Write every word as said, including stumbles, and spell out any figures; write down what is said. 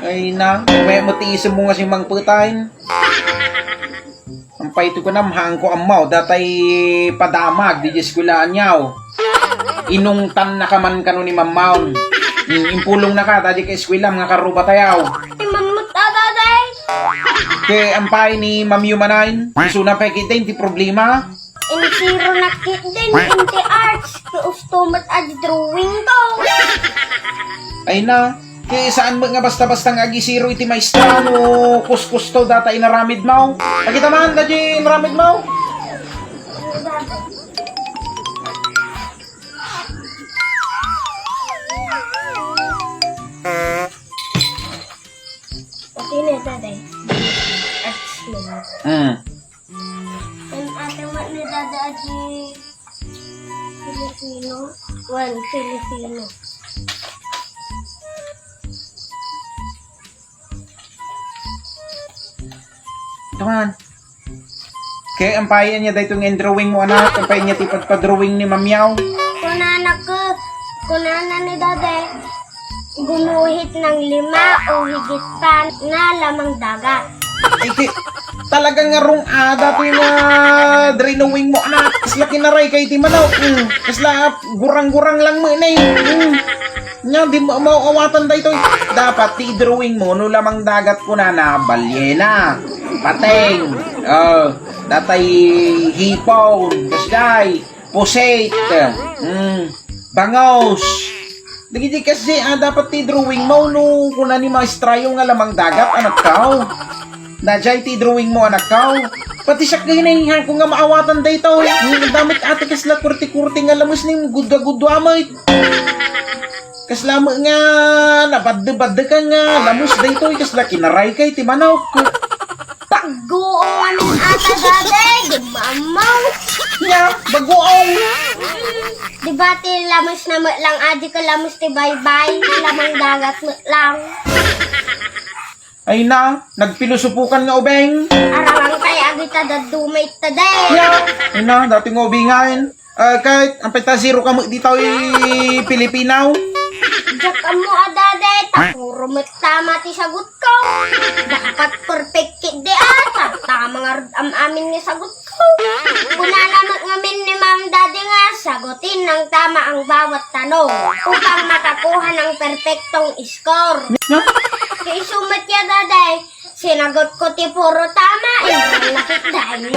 Ay na, may matiisem mo nga si Mang Putain. Ampay ti kunam, haanko ammo, datay padamag di eskwelaanyo. Inungtannaka man kano ni Mammaon. Hmm, impulongnaka, ta diay ka eskwela, nga karruba tayo. Ti Mammot a, Daday. Ket ampay ni Mamyo manen, isuna pay ketdin ti problema. Insironak ketdin iti arts, ket usto met a drawing ko. Ay na, ket saan met nga basta-basta nga agisiro iti maestra no kuskusto data inaramidmo. Agita man, daydi inaramidmo. Okay na, Daday. Arts mo. Hmm. Ang ate mo ni Dada Aji, Filipino? One, Filipino. Come on. Kaya ampayan niya daytoy nga drawing mo, anak. Ampayan niya ti pagpa-drawing ni Mamyaw. Kunana ko, kunana ni Dada, gunuhit ng lima o higit pa na lamang dagat. Ay, ti, talaga nga rung-ada ti nga drawing mo, anak. Kasla kinaray kay ti manok. Hmm. Kasla gurang-gurang lang mo, inay. Hmm. Nya, di mo maawatan daytoy. Dapat ti drawing mo, no lamang dagat kunana, balyena, pateng, oh, datay hipon, kasjay, pusit, mm, bangus. Dagiti kasi, ah, dapat ti drawing mo, no, kuna ni maestrayo nga lamang dagat, anak ko. Dayjay ti drawing mo, anak ko. Pati siak gayna, haanko nga maawatan daytoy. Ang damit ate kasla kurti-kurti nga lamus ni gudwa-gudwa met. Kasla met nga nabadde-badde ka nga lamus daytoy, kasla kinaray kay ti manok. Baguong amin ata dati, di ba, Mamaw? Nya, baguong. Di ba ti lamus na met lang, adi ka lamus ti baybay, lamang dagat met lang. Ay na, nagpilosopokan nga ubing. Aramang kay agita dadumay ta, day. Ya, ay na, dati nga ubingan. Ah, kahit ang peta zero ka mo dito ay Pilipino. Diyak mo, adade, ta puro met tama ti sagot ko. Dapat perfect kit di ata. Tama nga rud am-amin nga sagot ko. Kunana met ngamin ni Ma'am Daddy nga sagutin ng tama ang bawat tanong upang makakuha ng perpektong score. Nya? Kay sumat ya, Daday, sinagot ko ti puro tama, eh, nakit dahil.